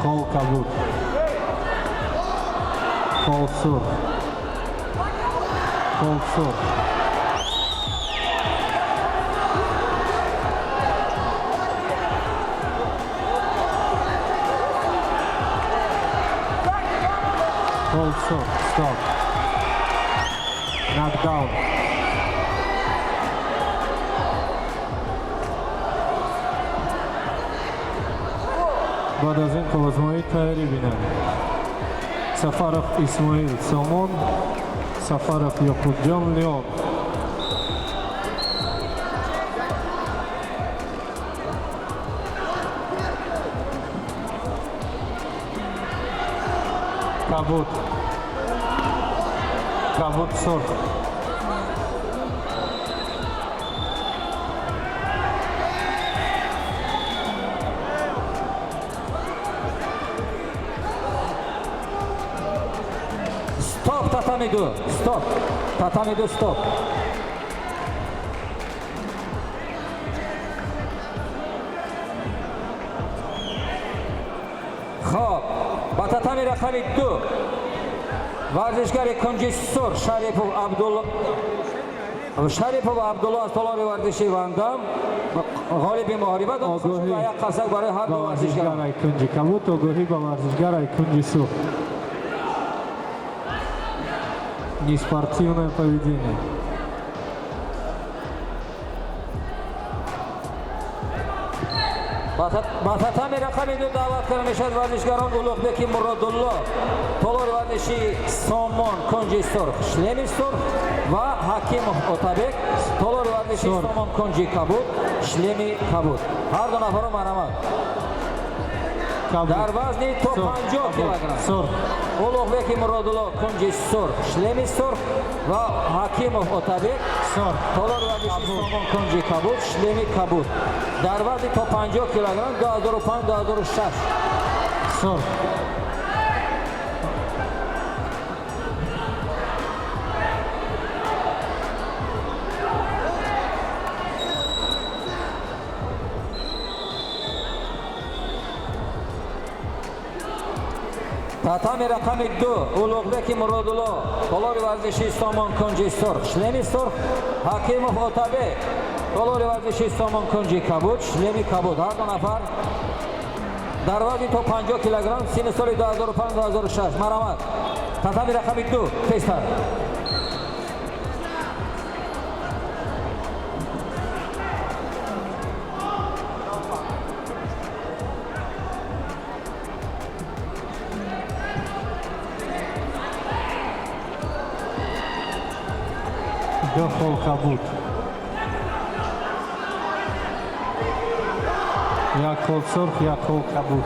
Хол кабуд. Хол сурх. Хол сурх. Хол сурх. Стоп. Нокдаун. Баъд аз ин қуввазмоӣ тайёрӣ бинанд. Сафаров Исмоил, Сомон, Сафаров Ёқубҷон, Леон. Кабуд. Кабуд, сурх. Стоп, татами ду, стоп, татами ду, стоп. Хоб, ба татами рақами ду варзишгари кунҷи сурх Шарипов Абдулло, Шарипов Абдулло аз толори варзиши Вандам, ғолиби муҳориба. Огоҳӣ як қарсак барои ҳар ба ду варзишгар. Варзишгараи кунҷи кабуд, огоҳӣ ба варзишгараи кунҷи сурх. Неспортивное поведение. Ба татами рақами ду даъват карда мешавад варзишгарон Улуғбеки Муродулло, толори варзиши Сомон, кунҷи сурх, шлеми сурх, ва Ҳакимов Отабек, толори варзиши Сурх. Сомон, кунҷи кабуд, шлеми кабуд. Ҳар ду нафаро марҳамат. Кабуд. Дар вазни то Сурх. 50 Кабуд. килограмм. Сурх. Улуғбеки Муродулло, кунҷи сурх, шлеми сурх, ва Ҳакимов Отабек, Сурх. толори варзиши Кабуд. Сомон, кунҷи кабуд, шлеми кабуд, дар вазни то 50 килограмм, 2005, 2006. Сурх. Татами рақами ду Улуғбеки Муродулло, толори варзиши Сомон, кунҷи сурх, шлеми сурх, Ҳакимов Отабек, толори варзиши Сомон, кунҷи кабуд, шлеми кабуд. Ҳар ду нафар дар вазни то 50 килограмм, синни соли 2005, 2006. Марҳамат, татами рақами ду, тезтар. Ду хол кабуд. Як хол сурх, як хол кабуд.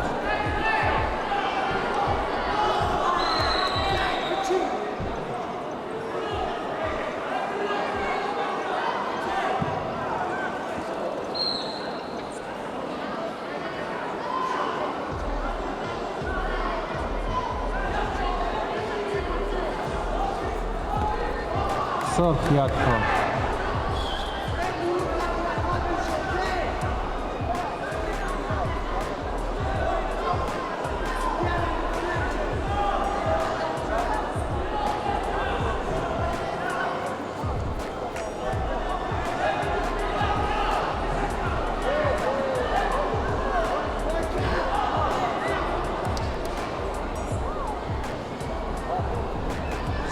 Сурх, як хол.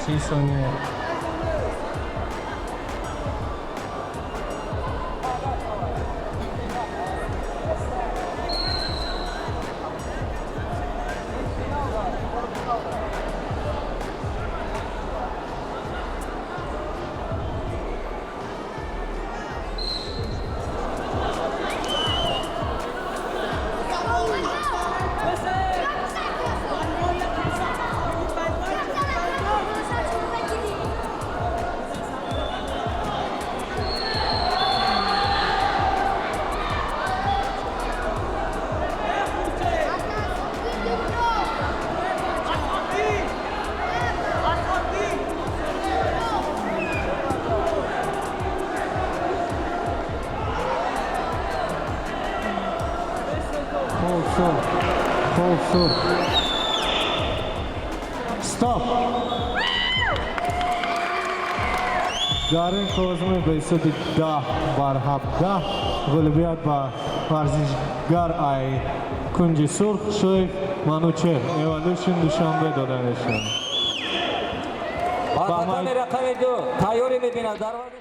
30 сония. Сурх, хол сурх. Стоп! Дар ин озмун ба ҳисоби 10 бар 17 ғолибият ба варзишгар ай кунҷи сурх Шоев Манучеҳр, Эволюшн, Душанбе дода мешавад. Ба татами рақами 2 тайёрӣ мебинад дар.